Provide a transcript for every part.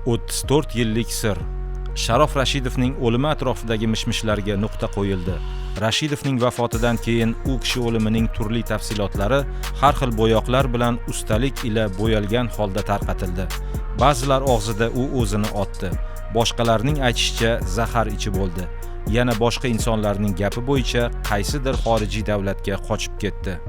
34 yillik sir. Sharof Rashidovning o'limi atrofidagi mishmishlarga nuqta qo'yildi. Rashidovning vafotidan keyin u kishi o'limining turli tafsilotlari har xil bo'yoqlar bilan ustalik ila bo'yalgan holda tarqatildi. Ba'zilar og'zida u o'zini otdi. Boshqalarning aytishicha zahar ichib bo'ldi. Yana boshqa insonlarning gapi bo'yicha qaysidir xorijiy davlatga qochib ketdi.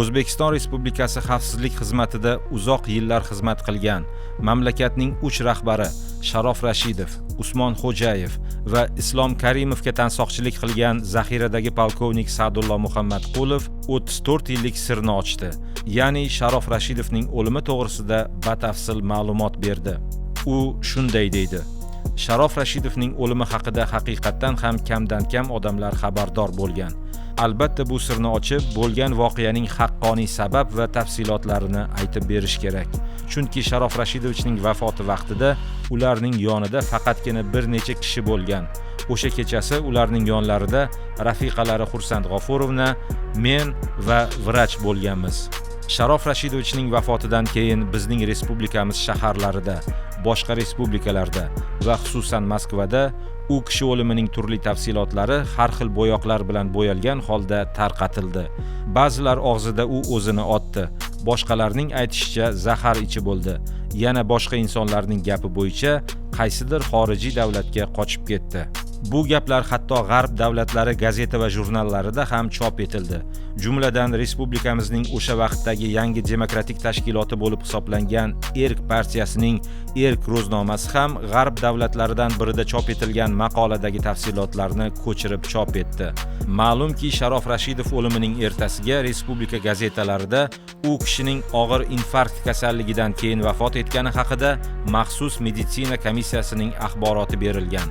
O'zbekiston Respublikasi Xavfsizlik xizmatida uzoq yillar xizmat qilgan mamlakatning 3 rahbari Sharof Rashidov, Usmon Xo'jayev va Islom Karimovga tansoqchilik qilgan zaxiradagi polkovnik Sa'dullo Muhammadqulov 34 yillik sirni ochdi. Ya'ni Sharof Rashidovning o'limi to'g'risida batafsil ma'lumot berdi. U shunday deydi: Sharof Rashidovning o'limi haqida haqiqatdan ham kamdan kam odamlar xabardor bo'lgan. Albatta bu sirni ochib, bo'lgan voqeaning haqqoniy sabab va tafsilotlarini aytib berish kerak. Chunki Sharof Rashidovichning vafoti vaqtida ularning yonida faqatgina bir necha kishi bo'lgan. O'sha kechasi ularning yonlarida rafiqalari Xursand G'ofurovna, men va vrach bo'lganmiz. Sharof Rashidovichning vafotidan keyin bizning respublikamiz shaharlarida, boshqa respublikalarda va xususan Moskvada u kishi o'limining turli tafsilotlari har xil bo'yoqlar bilan bo'yalgan holda tarqatildi. Ba'zilar og'zida u o'zini otdi, boshqalarning aytishicha zahar ichib bo'ldi. Yana boshqa insonlarning gapi bo'yicha qaysidir xorijiy davlatga qochib ketdi. Bu gaplar hatto g'arb davlatlari gazeta va jurnallarida ham chop etildi. Jumladan, respublikamizning o'sha vaqtdagi yangi demokratik tashkiloti bo'lib hisoblangan Erk partiyasining Erk ro'znomasi ham g'arb davlatlaridan birida chop etilgan maqoladagi tafsilotlarni ko'chirib chop etdi. Ma'lumki, Sharof Rashidov o'limining ertasiga respublika gazetalarida u kishining og'ir infarkt kasalligidan keyin vafot etgani haqida maxsus meditsina komissiyasining axboroti berilgan.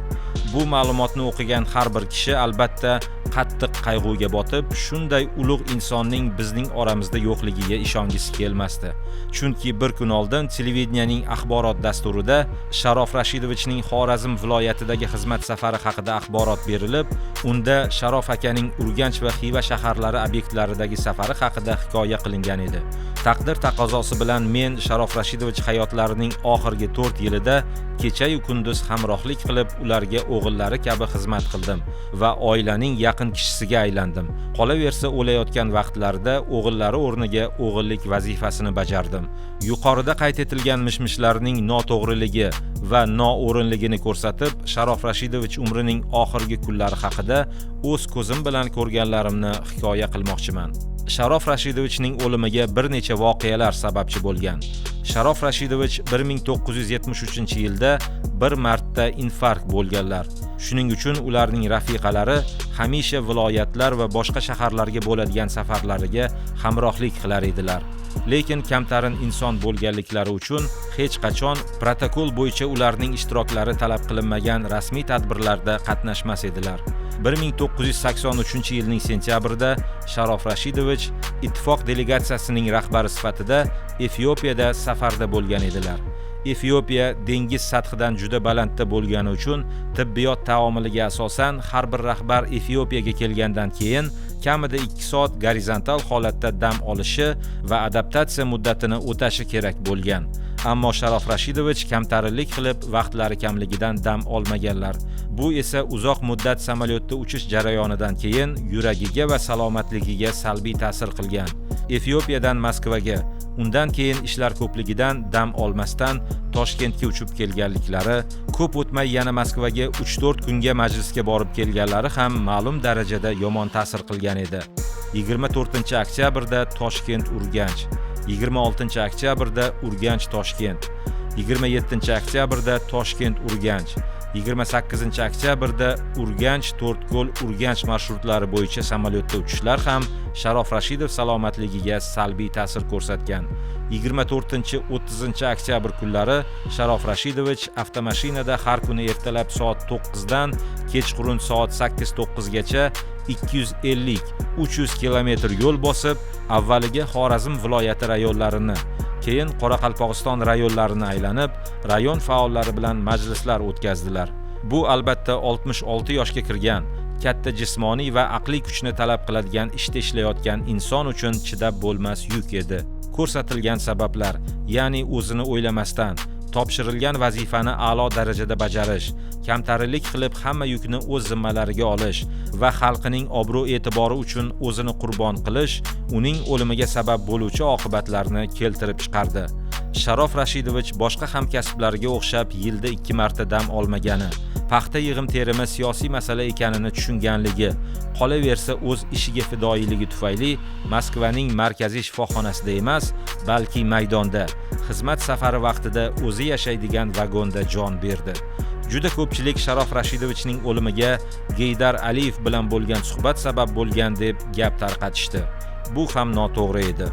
Bu ma'lumotni o'qigan har bir kishi albatta qattiq qayg'uga botib, shunday ulug' insonning bizning oramizda yo'qligiga ishongisi kelmasdi. Chunki bir kun oldin televideniyening axborot dasturida Sharof Rashidovichning Xorazm viloyatidagi xizmat safari haqida axborot berilib, unda Sharof akaning Urganch va Xiva shaharlari obyektlaridagi safari haqida hikoya qilingan edi. Taqdir taqozosi bilan men Sharof Rashidovich hayotlarining oxirgi 4 yilida kecha-yu kunduz hamrohlik qilib, ularga o'g'illari kabi xizmat qildim va oilaning yaqin kishisiga aylandim. Qolaversa, o'layotgan vaqtlarida o'g'illari o'rniga o'g'illik vazifasini bajardim. Yuqorida qayd etilgan mishmishlarning noto'g'riligi va noo'rinligini ko'rsatib, Sharof Rashidovich umrining oxirgi kunlari haqida o'z ko'zim bilan ko'rganlarimni hikoya qilmoqchiman. Sharof Rashidovichning o'limiga bir necha voqealar sababchi bo'lgan. Sharof Rashidovich 1973-yilda bir marta infarkt bo'lganlar. Shuning uchun ularning rafiqalari hamisha viloyatlar va boshqa shaharlarga bo'ladigan safarlariga hamrohlik qilar edilar. Lekin kamtarin inson bo'lganliklari uchun hech qachon protokol bo'yicha ularning ishtiroklari talab qilinmagan rasmiy tadbirlarda qatnashmas edilar. 1983-yilning sentyabrida Sharof Rashidovich ittifoq delegatsiyasining rahbari sifatida Efiopiyada safarda bo'lgan edilar. Efiopiya dengiz sathidan juda balandda bo'lgani uchun tibbiyot taomiliga asosan har bir rahbar Efiopiyaga kelgandan keyin kamida 2 soat gorizontal holatda dam olishi va adaptatsiya muddatini o'tashi kerak bo'lgan. Ammo Sharof Rashidovich kamtarinlik qilib, vaqtlari kamligidan dam olmaganlar. Bu esa uzoq muddat samolyotda uchish jarayonidan keyin yuragiga va salomatligiga salbiy ta'sir qilgan. Efiopiyadan Moskvaga, undan keyin ishlar ko'pligidan dam olmasdan Toshkentga uchib kelganliklari, ko'p o'tmay yana Moskvaga 3-4 kunga majlisga borib kelganlari ham ma'lum darajada yomon ta'sir qilgan edi. 24-oktyabrda Toshkent Urganch, 26-oktyabrda Urganch Toshkent, 27-oktyabrda Toshkent Urganch, 28-oktyabrda Urganch To'rtko'l Urganch marshrutlari bo'yicha samolyotda uchishlar ham Sharof Rashidov salomatligiga salbiy ta'sir ko'rsatgan. 24-30 oktyabr kunlari Sharof Rashidovich avtomashinada har kuni ertalab soat 9 dan kechqurun soat 8-9 gacha 250-300 kilometr yo'l bosib, avvaliga Xorazm viloyati rayonlarini, keyin Qoraqalpog'iston rayonlarini aylanib, rayon faollari bilan majlislar o'tkazdilar. Bu albatta 66 yoshga kirgan, katta jismoniy va aqliy kuchni talab qiladigan ishda ishlayotgan inson uchun chidab bo'lmas yuk edi. Ko'rsatilgan sabablar, ya'ni o'zini o'ylamasdan, Topshirilgan vazifani a'lo darajada bajarish, kamtarinlik qilib hamma yukni o'z zimmalariga olish va xalqining obro'-e'tibori uchun o'zini qurbon qilish uning o'limiga sabab bo'luvchi oqibatlarni keltirib chiqardi. Sharof Rashidovich boshqa hamkasblariga o'xshab yilda 2 marta dam olmagani, paxta yig'im terimi siyosiy masala ekanini tushunganligi, qolaversa o'z ishiga fidoyiligi tufayli Moskvaning markaziy shifoxonasida emas, balki maydonda xizmat safari vaqtida o'zi yashaydigan vagonda jon berdi. Juda ko'pchilik Sharof Rashidovichning o'limiga Geydar Aliyev bilan bo'lgan suhbat sabab bo'lgan deb gap tarqatishdi. Bu ham noto'g'ri edi.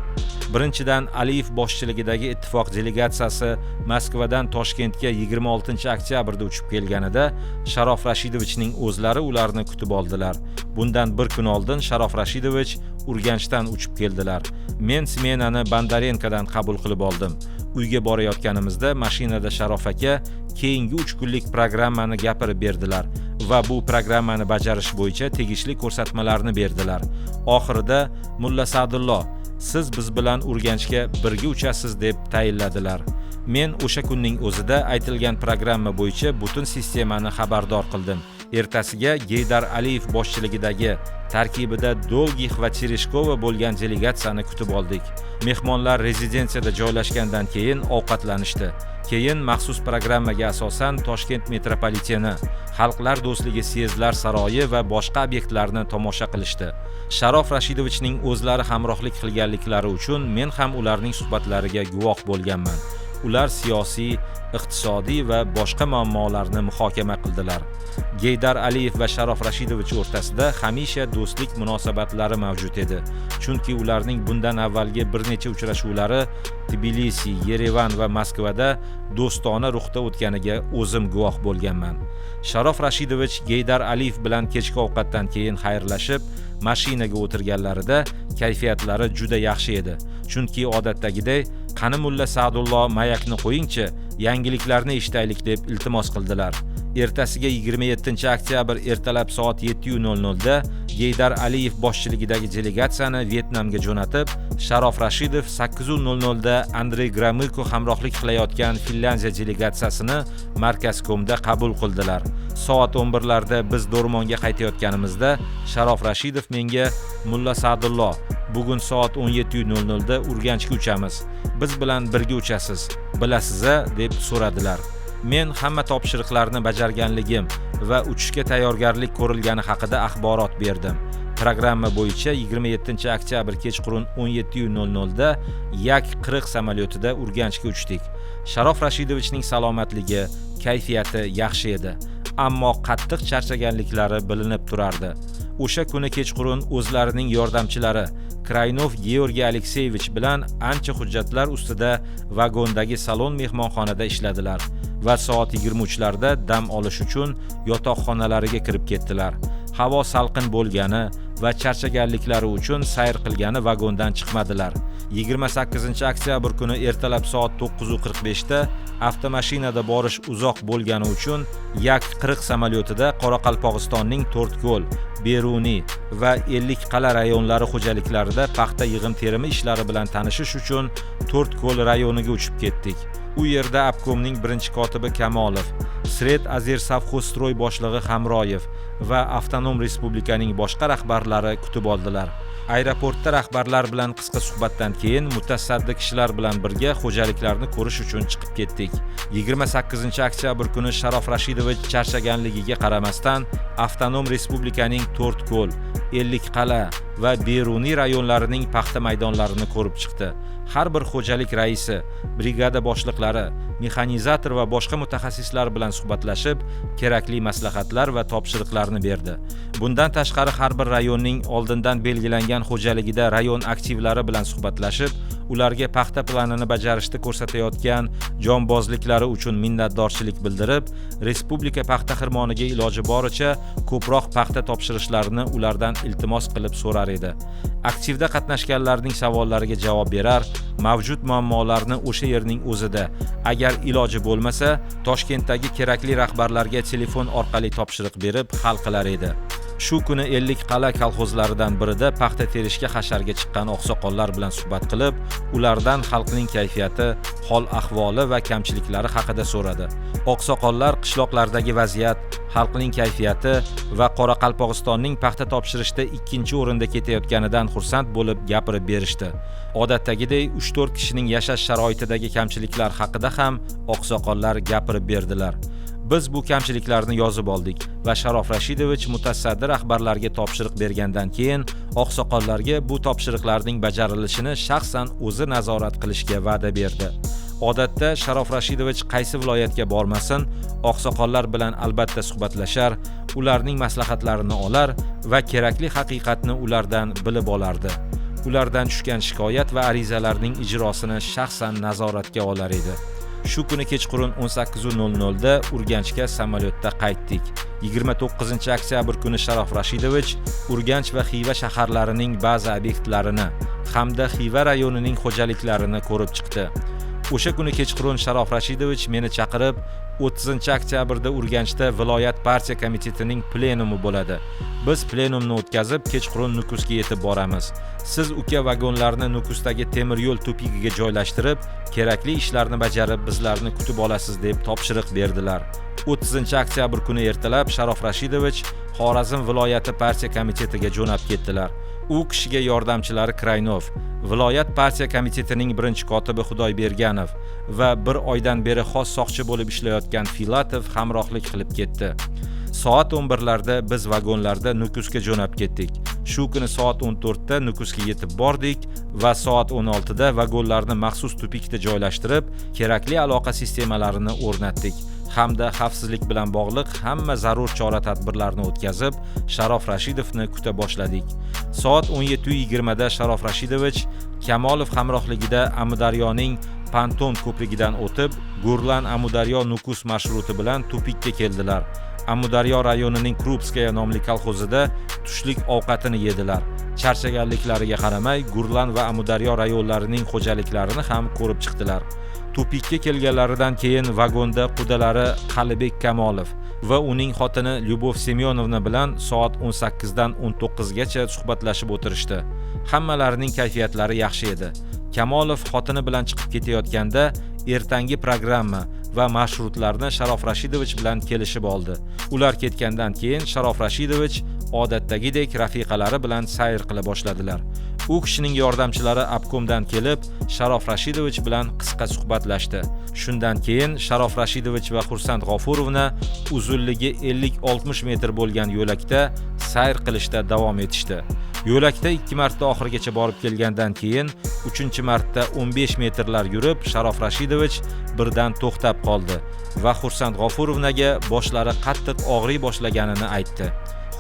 Birinchidan, Aliyev boshchiligidagi ittifoq delegatsiyasi Moskvadan Toshkentga 26-oktyabrda uchib kelganida Sharof Rashidovichning o'zlari ularni kutib oldilar. Bundan bir kun oldin Sharof Rashidovich Urganchdan uchib keldilar. Men smenani Bondarenkodan qabul qilib oldim. Uyga borayotganimizda mashinada Sharof aka keyingi 3 kunlik programmani gapirib berdilar va bu programmani bajarish bo'yicha tegishli ko'rsatmalarni berdilar. Oxirida Mulla Sa'dullo, siz biz bilan Urganchga birga uchasiz deb tayinladilar. Men o'sha kunning o'zida aytilgan programma bo'yicha butun sistemani xabardor qildim. Ertasiga Geydar Aliyev boshchiligidagi tarkibida Dolgix va Tereshkova bo'lgan delegatsiyani kutib oldik. Mehmonlar rezidensiyada joylashgandan keyin ovqatlanishdi. Keyin maxsus programmaga asosan Toshkent metropoliteni, Xalqlar do'stligi syezdlar saroyi va boshqa obyektlarni tomosha qilishdi. Sharof Rashidovichning o'zlari hamrohlik qilganliklari uchun men ham ularning suhbatlariga guvoh bo'lganman. Ular siyosiy, iqtisodiy va boshqa muammolarni muhokama qildilar. Geydar Aliyev va Sharof Rashidovich o'rtasida hamisha do'stlik munosabatlari mavjud edi. Chunki ularning bundan avvalgi bir necha uchrashuvlari Tbilisi, Yerevan va Moskvada do'stona ruhda o'tganiga o'zim guvoh bo'lganman. Sharof Rashidovich Geydar Aliyev bilan kechki ovqatdan keyin xayrlashib, mashinaga o'tirganlarida kayfiyatlari juda yaxshi edi. Chunki odatdagidek, qani Mulla Sa'dullo mayakni qo'yingchi, yangiliklarni eshitaylik deb iltimos qildilar. Ertasiga 27-oktyabr ertalab soat 7:00 da Geydar Aliyev boshchiligidagi delegatsiyani Vyetnamga jo'natib, Sharof Rashidov 8:00 da Andrey Gromyko hamrohlik qilayotgan Finlyandiya delegatsiyasini Markazkomda qabul qildilar. Soat 11larda biz Do'rmonga qaytayotganimizda Sharof Rashidov menga Mulla Sa'dullo, bugun soat 17:00 da Urganchga uchamiz. Biz bilan birga uchasiz, bilasiz-a deb so'radilar. Men hamma topshiriqlarni bajarganligim va uchishga tayyorgarlik ko'rilgani haqida axborot berdim. Programma bo'yicha 27-oktyabr kechqurun 17:00 da Yak-40 samolyotida Urganchga uchdik. Sharof Rashidovichning salomatligi, kayfiyati yaxshi edi, ammo qattiq charchaganliklari bilinib turardi. O'sha kuni kechqurun o'zlarining yordamchilari Kraynov Georgiy Alekseyevich bilan ancha hujjatlar ustida vagondagi salon mehmonxonada ishladilar va soat 23larda dam olish uchun yotoqxonalariga kirib ketdilar. Havo salqin bo'lgani va charchaganliklari uchun sayr qilgani vagondan chiqmadilar. 28-oktyabr kuni ertalab soat 9:45 da avtomashinada borish uzoq bo'lgani uchun Yak-40 samolyotida Qoraqalpog'istonning To'rtko'l, Beruniy va Ellikqal'a rayonlari xo'jaliklarida paxta yig'im terimi ishlari bilan tanishish uchun To'rtko'l rayoniga uchib ketdik. U yerda obkomning birinchi kotibi Kamolov, Sred Azir Sovxozstroy boshlig'i Hamroyev va avtonom respublikaning boshqa rahbarlari kutib oldilar. Aeroportda rahbarlar bilan qisqa suhbatdan keyin mutasaddi kishilar bilan birga xo'jaliklarni ko'rish uchun chiqib ketdik. 28-oktyabr kuni Sharof Rashidovich charchaganligiga qaramasdan avtonom respublikaning To'rtko'l, Ellikqal'a va Beruniy rayonlarining paxta maydonlarini ko'rib chiqdi. Har bir xo'jalik raisi, brigada boshliqlari, mexanizator va boshqa mutaxassislar bilan suhbatlashib, kerakli maslahatlar va topshiriqlarni berdi. Bundan tashqari har bir rayonning oldindan belgilangan xo'jaligida rayon aktivlari bilan suhbatlashib, ularga paxta planini bajarishda ko'rsatayotgan jonbozliklari uchun minnatdorchilik bildirib, respublika paxta xirmoniga iloji boricha ko'proq paxta topshirishlarini ulardan iltimos qilib so'rar edi. Aktivda qatnashganlarning savollariga javob berar, mavjud muammolarni o'sha yerning o'zida, agar iloji bo'lmasa, Toshkentdagi kerakli rahbarlarga telefon orqali topshiriq berib hal qilar edi. Shu kuni Ellikqal'a kolxozlaridan birida paxta terishga hasharga chiqqan oqsoqollar bilan suhbat qilib, ulardan xalqning kayfiyati, hol-ahvoli va kamchiliklari haqida so'radi. Oqsoqollar qishloqlardagi vaziyat, xalqning kayfiyati va Qoraqalpog'istonning paxta topshirishda 2-o'rinda ketayotganidan xursand bo'lib gapirib berishdi. Odatdagidek 3-4 kishining yashash sharoitidagi kamchiliklar haqida ham oqsoqollar gapirib berdilar. Biz bu kamchiliklarni yozib oldik va Sharof Rashidovich mutasaddi rahbarlarga topshiriq bergandan keyin oqsoqollarga bu topshiriqlarning bajarilishini shaxsan o'zi nazorat qilishga va'da berdi. Odatda Sharof Rashidovich qaysi viloyatga bormasin, oqsoqollar bilan albatta suhbatlashar, ularning maslahatlarini olar va kerakli haqiqatni ulardan bilib olardi. Ulardan tushgan shikoyat va arizalarning ijrosini shaxsan nazoratga olar edi. Shu kuni kechqurun 18:00 da Urganchga samolyotda qaytdik. 29-oktyabr kuni Sharof Rashidovich Urganch va Xiva shaharlarining ba'zi obyektlarini hamda Xiva rayonining xo'jaliklarini ko'rib chiqdi. O'sha kuni kechqurun Sharof Rashidovich meni chaqirib, 30-oktyabrda Urganchda viloyat partiya komitetining plenumi bo'ladi. Biz plenumni o'tkazib, kechqurun Nukusga yetib boramiz. Siz uka vagonlarni Nukusdagi temir yo'l tupigiga joylashtirib, kerakli ishlarni bajarib, bizlarni kutib olasiz deb topshiriq berdilar. 30-oktyabr kuni ertalab Sharof Rashidovich Xorazm viloyati partiya komitetiga jo'nab ketdilar. U kishiga yordamchilari Kraynov, viloyat partiya komitetining birinchi kotibi Xudoyberganov va bir oydan beri xos soqchi bo'lib ishlayotgan Filatov hamrohlik qilib ketdi. Soat 11larda biz vagonlarda Nukusga jo'nab ketdik. Shu kuni soat 14 da Nukusga yetib bordik va soat 16 da vagonlarni maxsus tupikda joylashtirib, kerakli aloqa sistemalarini o'rnatdik hamda xavfsizlik bilan bog'liq hamma zarur chora-tadbirlarni o'tkazib, Sharof Rashidovni kuta boshladik. Soat 17:20 da Sharof Rashidovich Kamolov hamrohligida Amudaryoning Ponton ko'prigidan o'tib, Gurlan Amudaryo Nukus marshruti bilan tupikka keldilar. Amudaryo rayonining Krupskaya nomli kolxozida tushlik ovqatini yedilar. Charchaganliklariga qaramay, Gurlan va Amudaryo rayonlarining xo'jaliklarini ham ko'rib chiqdilar. Tupikka kelganlaridan keyin vagonda qudalari Qalibek Kamolov va uning xotini Lyubov Semyonovna bilan soat 18 dan 19 gacha suhbatlashib o'tirishdi. Hammalarining kayfiyatlari yaxshi edi. Kamolov xotini bilan chiqib ketayotganda ertangi programma va marshrutlarni Sharof Rashidovich bilan kelishib oldi. Ular ketgandan keyin Sharof Rashidovich odatdagidek rafiqalari bilan sayr qila boshladilar. U kishining yordamchilari obkomdan kelib, Sharof Rashidovich bilan qisqa suhbatlashdi. Shundan keyin Sharof Rashidovich va Xursand G'ofurovna uzunligi 50-60 metr bo'lgan yo'lakda sayr qilishda davom etishdi. Yo'lakda 2 marta oxirigacha borib kelgandan keyin 3-marta 15 metrlar yurib, Sharof Rashidovich birdan to'xtab qoldi va Xursand G'ofurovnaga boshlari qattiq og'riy boshlaganini aytdi.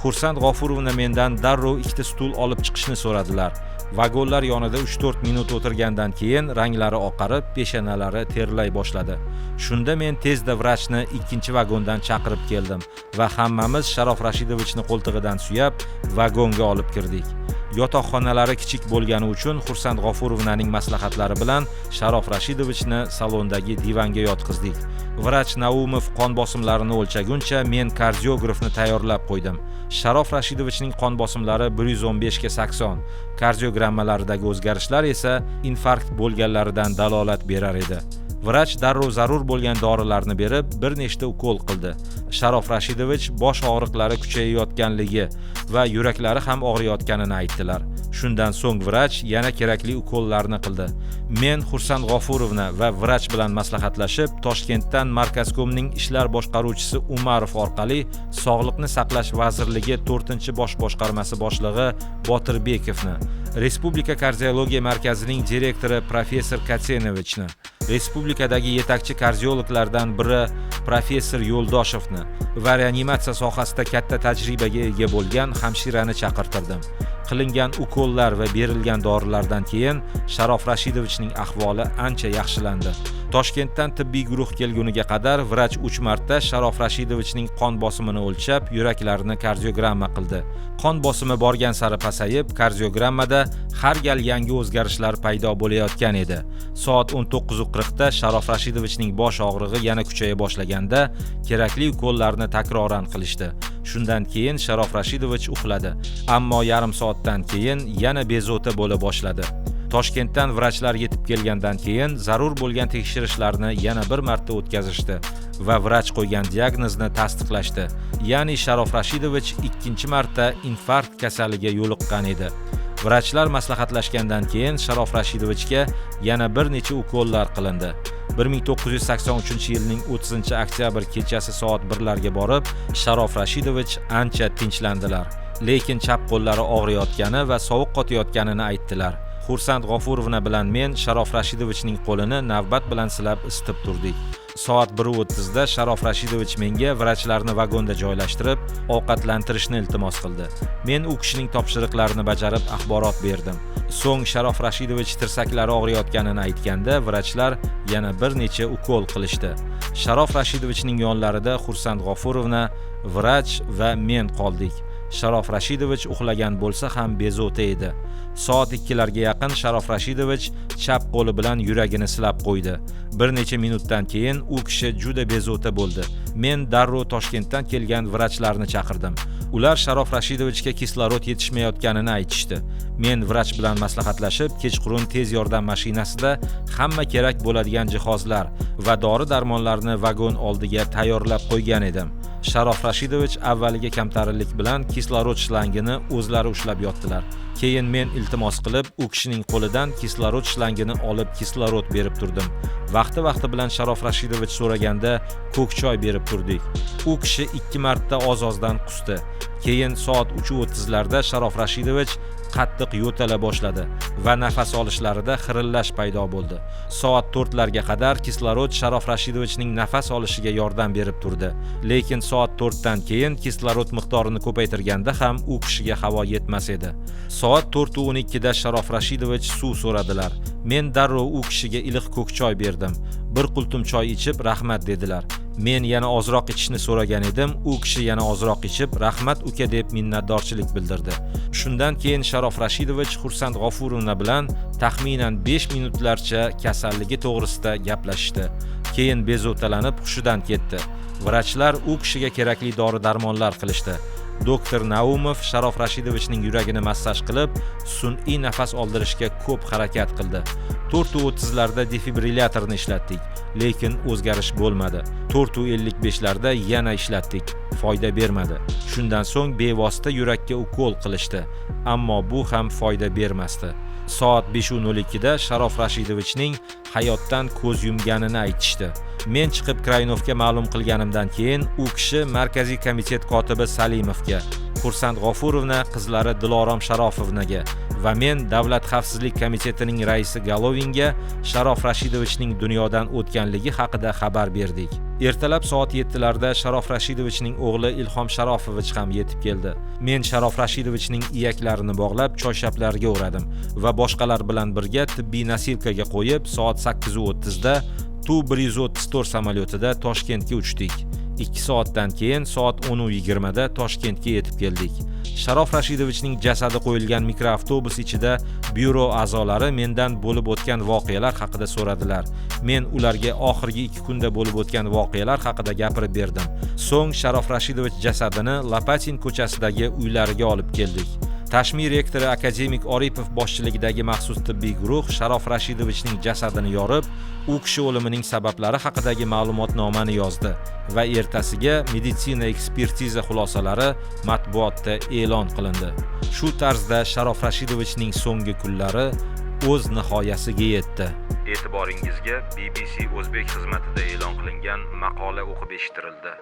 Xursand G'ofurovna mendan darrov 2 stul olib chiqishni so'radilar. Vagonlar yonida 3-4 minut o'tirgandan keyin ranglari oqarib, peshonalari terlay boshladi. Shunda men tezda vrachni 2-vagondan chaqirib keldim va hammamiz Sharof Rashidovichni qo'ltig'idan suyab vagonga olib kirdik. Yotoqxonalari kichik bo'lgani uchun Xursand G'ofurovnaning maslahatlari bilan Sharof Rashidovichni salondagi divanga yotqizdik. Vrach Naumov qon bosimlarini o'lchaguncha men kardiografni tayyorlab qo'ydim. Sharof Rashidovichning qon bosimlari 115 ga 80, kardiogrammalaridagi o'zgarishlar esa infarkt bo'lganlaridan dalolat berar edi. Vrach darrov zarur bo'lgan dorilarni berib, bir nechta ukol qildi. Sharof Rashidovich bosh og'riqlari kuchayayotganligi va yuraklari ham og'riyotganini aytdilar. Shundan so'ng vrach yana kerakli ukollarni qildi. Men Xursand G'ofurovna va vrach bilan maslahatlashib, Toshkentdan Markazkomning ishlar boshqaruvchisi Umarov orqali Sog'liqni saqlash vazirligi 4-bosh boshqarmasi boshlig'i Botirbekovni, Respublika kardiologiya markazining direktori professor Katsenovichni, respublikadagi yetakchi kardiologlardan biri professor Yo'ldoshovni va reanimatsiya sohasida katta tajribaga ega bo'lgan hamshirani chaqirtirdim. Qilingan ukollar va berilgan dorilardan keyin Sharof Rashidovichning ahvoli ancha yaxshilandi. Toshkentdan tibbiy guruh kelguniga qadar vrach 3 marta Sharof Rashidovichning qon bosimini o'lchab, yuraklarini kardiogramma qildi. Qon bosimi borgan sari pasayib, kardiogrammada har gal yangi o'zgarishlar paydo bo'layotgan edi. Soat 19:40 da Sharof Rashidovichning bosh og'rig'i yana kuchaya boshlaganda kerakli ukollarni takroran qilishdi. Shundan keyin Sharof Rashidovich uxladi. Ammo yarim soatdan keyin yana bezovta bo'la boshladi. Toshkentdan vrachlar yetib kelgandan keyin zarur bo'lgan tekshirishlarni yana bir marta o'tkazishdi va vrach qo'ygan diagnozni tasdiqlashdi. Ya'ni Sharof Rashidovich ikkinchi marta infarkt kasaliga yo'liqqan edi. Vrachlar maslahatlashgandan keyin Sharof Rashidovichga yana bir necha ukollar qilindi. 1983-yilning 30-oktyabr kechasi soat 1 larga borib, Sharof Rashidovich ancha tinchlandilar. Lekin chap qo'llari og'riyotgani va sovuq qotayotganini aytdilar. Xursand G'ofurovna bilan men Sharof Rashidovichning qo'lini navbat bilan silab isitib turdik. Soat 1:30 da Sharof Rashidovich menga vrachlarni vagonda joylashtirib, ovqatlantirishni iltimos qildi. Men u kishining topshiriqlarini bajarib axborot berdim. So'ng Sharof Rashidovich tirsaklari og'riyotganini aytganda, vrachlar yana bir necha ukol qilishdi. Sharof Rashidovichning yonlarida Xursand G'ofurovna, vrach va men qoldik. Sharof Rashidovich uxlagan bo'lsa ham bezovta edi. Soat 2 larga yaqin Sharof Rashidovich chap qo'li bilan yuragini silab qo'ydi. Bir necha minutdan keyin u kishi juda bezovta bo'ldi. Men darrov Toshkentdan kelgan vrachlarni chaqirdim. Ular Sharof Rashidovichga kislorod yetishmayotganini aytishdi. Men vrach bilan maslahatlashib, kechqurun tez yordam mashinasida hamma kerak bo'ladigan jihozlar va dori-darmonlarni vagon oldiga tayyorlab qo'ygan edim. Sharof Rashidovich avvaliga kamtarinlik bilan kislorod shlangini o'zlari ushlab yotdilar. Keyin men iltimos qilib, u kishining qo'lidan kislorod shlangini olib kislorod berib turdim. Vaqti-vaqti bilan Sharof Rashidovich so'raganda ko'k choy berib turdik. U kishi 2 marta oz-ozdan qusdi. Keyin soat 3:30 larda Sharof Rashidovich qattiq yo'tala boshladi va nafas olishlarida xirillash paydo bo'ldi. Soat 4 larga qadar kislorod Sharof Rashidovichning nafas olishiga yordam berib turdi. Lekin soat 4 dan keyin kislorod miqdorini ko'paytirganda ham u kishiga havo yetmas edi. Soat 4:12 da Sharof Rashidovich suv so'radilar. Men darrov u kishiga iliq ko'k choy berdim. Bir qultum choy ichib rahmat dedilar. Men yana ozroq ichishni so'ragan edim, u kishi yana ozroq ichib rahmat uka deb minnatdorchilik bildirdi. Shundan keyin Sharof Rashidovich Xursand G'ofurovna bilan taxminan 5 minutlarcha kasalligi to'g'risida gaplashishdi. Keyin bezovtalanib hushidan ketdi. Vrachlar u kishiga kerakli dori-darmonlar qilishdi. Doktor Naumov Sharof Rashidovichning yuragini massaj qilib, sun'iy nafas oldirishga ko'p harakat qildi. 4:30 larda defibrilyatorni ishlatdik, lekin o'zgarish bo'lmadi. 4:55 larda yana ishlatdik, foyda bermadi. Shundan so'ng bevosita yurakka ukol qilishdi, ammo bu ham foyda bermasdi. Soat 5:02 da Sharof Rashidovichning hayotdan ko'z yumganini aytishdi. Men chiqib Kraynovga ma'lum qilganimdan keyin u kishi Markaziy komitet kotibi Salimovga, Xursand G'ofurovna qizlari Dilorom Sharofovnaga va men Davlat xavfsizlik komitetining raisi Golovinga Sharof Rashidovichning dunyodan o'tganligi haqida xabar berdik. Ertalab soat 7 larda Sharof Rashidovichning o'g'li Ilhom Sharofovich ham yetib keldi. Men Sharof Rashidovichning iyaklarini bog'lab choyshablarga o'radim va boshqalar bilan birga tibbiy nosilkaga qo'yib soat 8:30 da Tu-134 samolyotida Toshkentga uchdik. 2 soatdan keyin soat 10:20 da Toshkentga yetib keldik. Sharof Rashidovichning jasadi qo'yilgan mikroavtobus ichida byuro a'zolari mendan bo'lib o'tgan voqealar haqida so'radilar. Men ularga oxirgi 2 kunda bo'lib o'tgan voqealar haqida gapirib berdim. So'ng Sharof Rashidovich jasadini Lopatin ko'chasidagi uylariga olib keldik. Tashmi rektori akademik Oripov boshchiligidagi maxsus tibbiy guruh Sharof Rashidovichning jasadini yorib, u kishi o'limining sabablari haqidagi ma'lumotnomani yozdi va ertasiga meditsina ekspertiza xulosalari matbuotda e'lon qilindi. Shu tarzda Sharof Rashidovichning so'nggi kunlari o'z nihoyasiga yetdi. E'tiboringizga BBC O'zbek xizmatida e'lon qilingan maqola o'qib eshittirildi.